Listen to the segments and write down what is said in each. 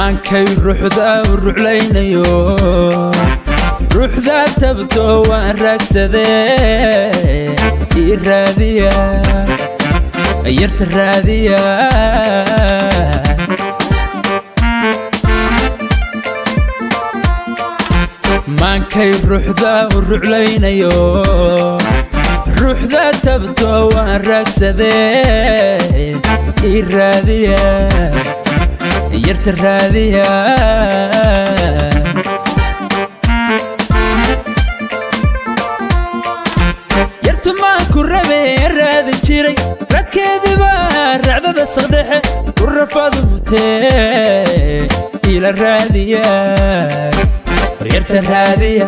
Maankay ruuxda u ruclaynayo, ruuxda tabto waan raagsadee, ii raadiya yarta raadiya. Maankay ruuxda u ruclaynayo, ruuxda tabto waan raagsadee, ii raadiya yarta raadiya. Yartu maan ku rabee raadin jiray, radkeediiba racdada saqdhexe ku rafaadu mutee, ila raadiya war yarta raadiya,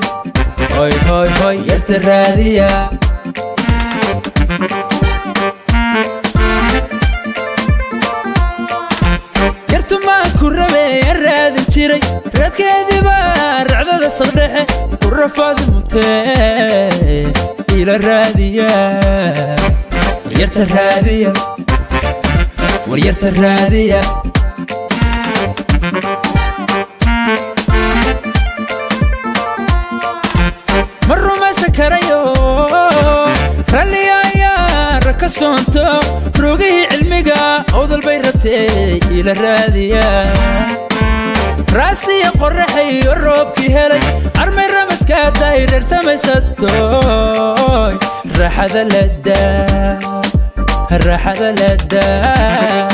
hoy hoy hoy yarta raadiya. Yartu maan ku rabee raadin jiray, radkeediiba racdada saqdhexe ku rafaadu mutee, ila raadiya war yarta raadiya, war yarta raadiya. Ma rumaysan karayo ralliya ayaa ka soonto, rogihii cilmiga owdal bay rabtee, ila raadiya. Raasiya qorraxayo roobkii helay, armay ramaska dayreer samaysatoy, raaxada ladaa, raaxada ladaa.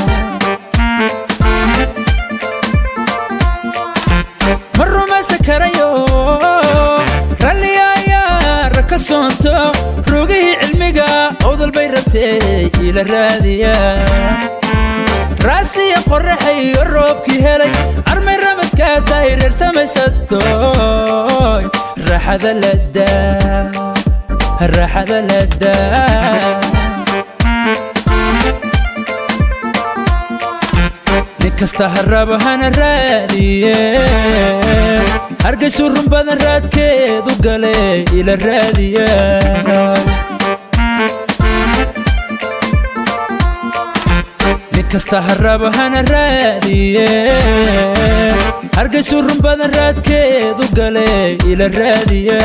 Ma rumaysan karayo ralliya ayaa ka soonto, rogihii cilmiga owdal bay rabtee, ila raadiya. Raasiya qorraxayo roobkii helay, armay ramaska dayreer samaysatoy, raaxada ladaa, raaxada ladaa. Nin kasta ha rabo hana raadiye, hargaysu run badan raadkeedu gale, ila raadiya. Nin kasta ha rabo hana raadiye, hargaysu run badan raadkeedu gale, ila raadiya.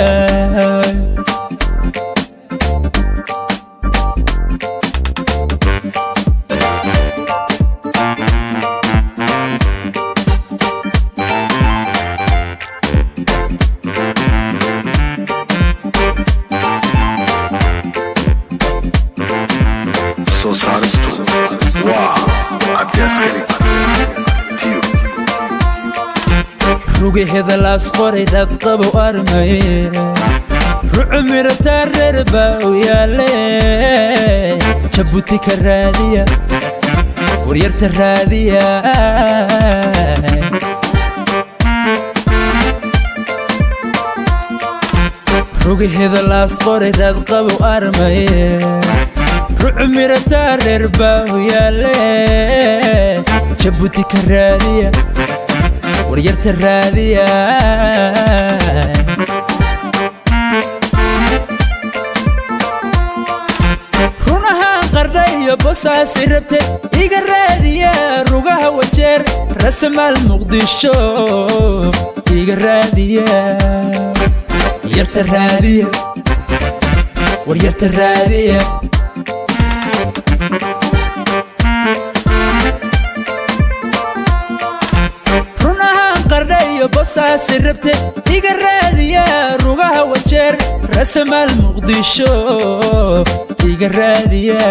Soo saaristu waa Cabdi Askari Tiyo. Rugaheeda laas qoray radqabo armay, rucu mirataa reer baa u yaale, Jabuuti ka raadiya waryarta raadiya. Rugaheeda laas qoray radqabo armay, rucu mirataa reer baa u yaale, Jabuuti ka raadiya waryarta raadiya. Run ahaan qardha iyo bosaasi rabte, iga raadiya rugaha wajeer, rasmaal Muqdisho iga raadiya waryarta raadiya, waryarta raadiya. Run ahaan qardha iyo bosaasi rabte, iga raadiya rugaha wajeer, rasmaal Muqdisho iga raadiya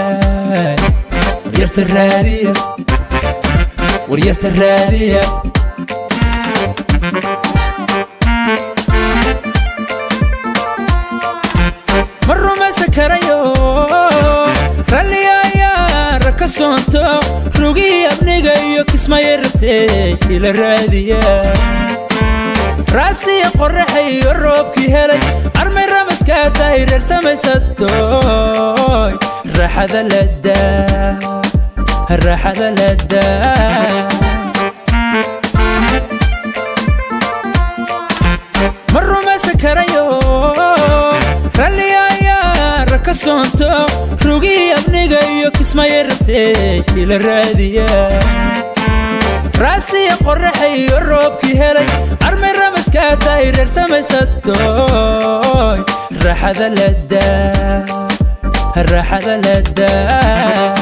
waryarta raadiya, waryarta raadiya. Ma rumaysan karayo ralliya ayaa ka soonto, rugihii abniga iyo kismaye rabtee, ila raadiya. Raasiya qorraxayo roobkii helay, armay ramaska dayreer samaysatoy, raaxada ladaa, raaxada ladaa. Ma rumaysan karayo ralliya ayaa ka soonto, rugihii abniga iyo kismaye rabtee, ila raadiya. Raasiya qorraxa iyo roobkii helay, armay ramaskaa tahay reer samaysatoy. Raaxada ladaa, raaxada ladaa.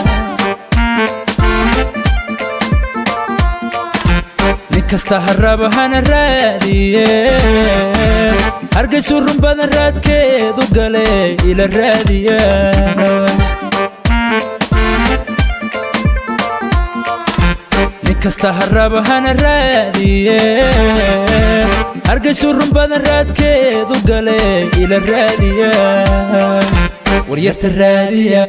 Nin kasta ha rabo hana raadiye, Hargaysu run badan raadkeedu gale, ila raadiya. Nin kasta ha rabo hana raadiye, Hargaysu run badan raadkeedu gale, ila raadiya. Waryarta raadiya.